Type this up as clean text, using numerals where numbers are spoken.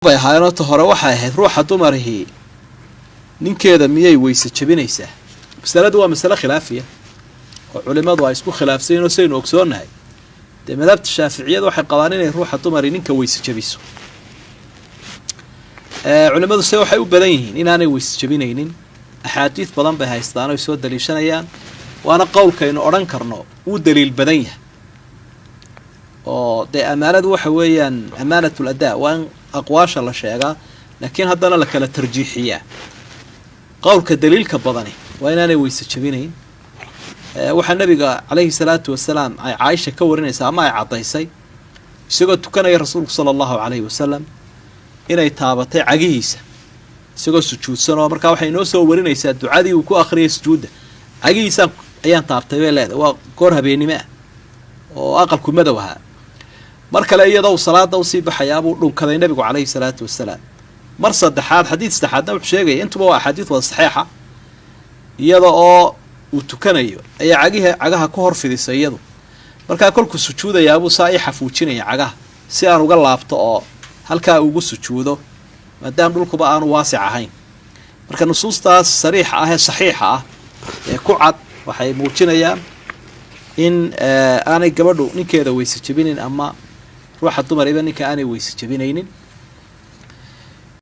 Bay ahaayeenoo ta hore waxay ahayd, ruuxa dumarihii ninkeeda miyay weyse jebinaysaa? Masaladu waa masale khilaafiya oo culimadu ay isku khilaafsanyiin, oo saynu ogsoonnahay dee madhabta Shaaficiyada waxay qabaan inay ruuxa dumari ninka weyse jebiso. Culimadu se waxay u badan yihiin inaanay weyse jebinaynin. Axaadiid badan bay haystaan oy soo daliishanayaan, waana qowlkaynu odhan karno wuu daliil badan yahay, oo dee amaanadu waxa weeyaan amaanatul adaa, waa in aqwaasha la sheegaa, laakiin haddana la kala tarjiixiyaa. Qowlka daliilka badani waa inaanay weyse jebinayn. Waxaa nabiga calayhi salaatu wasalaam ay Caaisha ka warinaysaa ama ay caddaysay, isagoo tukanaya rasuulku sala Allahu calayhi wasalam inay taabatay cagihiisa isagoo sujuudsan, oo markaa waxay inoo soo warinaysaa ducadii uu ku akhriyay sujuudda. Cagihiisaan ayaan taabtay, bay leedahay. Waa goor habeennimo ah oo aqalku madow ahaa. Mar kale iyadoo uu salaada usii baxayaabuu dhunkaday nabigu calayhi salaatu wasalaam. Mar saddexaad, xadiid saddexaadna wuxuu sheegaya, intuba waa axaadiid wada saxiixa, iyada oo uu tukanayo ayaa cagiha cagaha ku hor fidisay iyadu. Markaa kolkuu sujuudayaabuu saa ii xafuujinaya cagaha si aan uga laabto oo halkaa ugu sujuudo, maadaama dhulkuba aanu waasic ahayn. Marka nusuustaas sariixa ah ee saxiixa ah ee ku cad waxay muujinayaan in aanay gabadhu ninkeeda weyse jebinin, ama ruuxa dumariba ninka aanay weyse jebinaynin.